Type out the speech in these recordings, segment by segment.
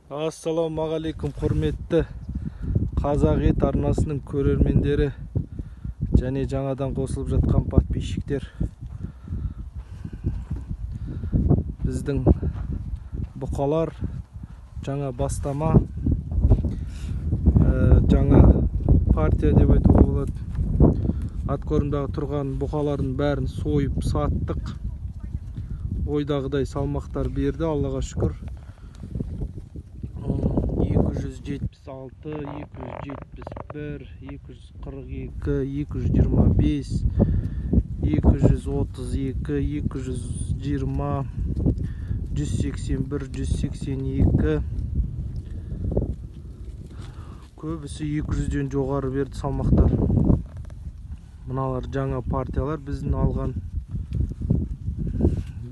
Ассалаумағалейкум, құрметті Қазақ ет арнасының көрермендері және жаңадан қосылып жатқан подписчиктер. Біздің бұқалар жаңа бастама, жаңа партия деп айтуға болады. Откормдағы тұрған бұқалардың бәрін сойып саттық. Ойдағыдай салмақтар берді, Аллаға шүкір. 276, 271, 242, 225, 232, 220, 181, 182. Көбісі 200-ден жоғары берді салмақтар. Мыналар жаңа партиялар біздің алған.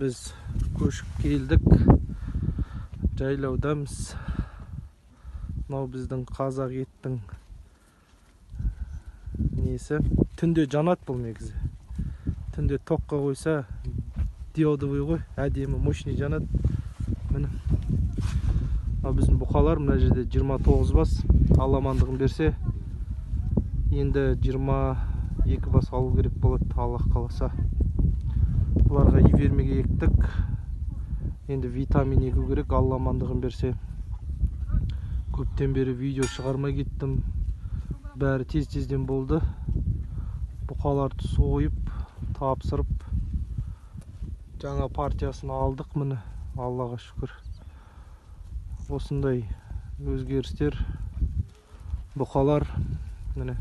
Біз көшіп келдік, жайлаудамыз. Мынау біздің қазақ еттің несі. Түнде жанады бұл негізі. Түнде тоққа қойса диодовый ғой, әдемі, мощный жанады. Міне. Мынау біздің бұқалар, мына жерде 29 бас. Алла амандығын берсе, енді 22 бас алу керек болады, Аллах қаласа. Бұларға ивермеге ектік. Енді витамин егу керек, Алла амандығын берсе. Көптен бері видео шығармай кеттім. Бәрі тез-тезден болды. Бұқаларды сойып, тапсырып, жаңа партиясын алдық міне, Аллаға шүкір. Осындай өзгерістер. Бұқалар міне.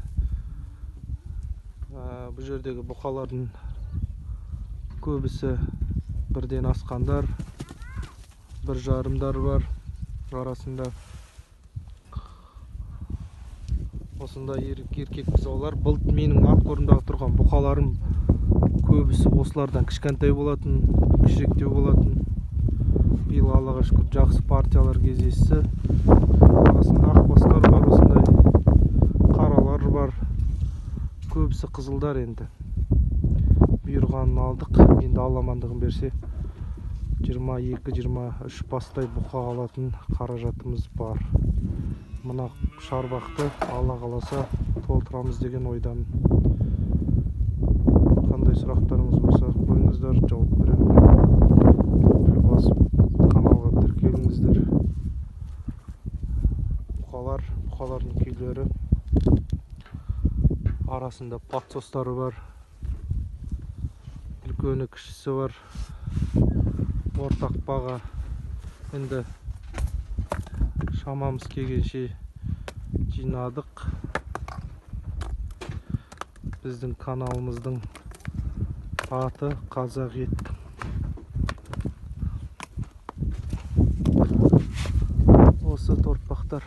Бұл жердегі бұқалардың көбісі бірден асқандар, бір жарымдар бар арасында. Осындай еркек бұзаулар. Бұл менің откормдағы тұрған бұқаларым көбісі осылардан кішкентай болатын, кішіректеу болатын. Биыл Аллаға шүкір жақсы партиялар кездесті. Арасында ақбастар бар, осындай қаралар бар. Көбісі қызылдар енді. Бұйырғанын алдық. Енді Алла амандығын берсе 22-23 бастай бұқа алатын қаражатымыз бар. Мына шарбақты Алла қаласа толтырамыз деген ойдамын. Қандай сұрақтарыңыз болса қойыңыздар, жауап беремін. Басып каналға тіркеліңіздер. Бұқалар, бұқалардың күйлері. Арасында подсостары бар. Үлкені кішісі бар. Ортақ баға. Енді шамамыз келгенше жинадық. Біздің каналымыздың аты Қазақ ет. Осы торпақтар.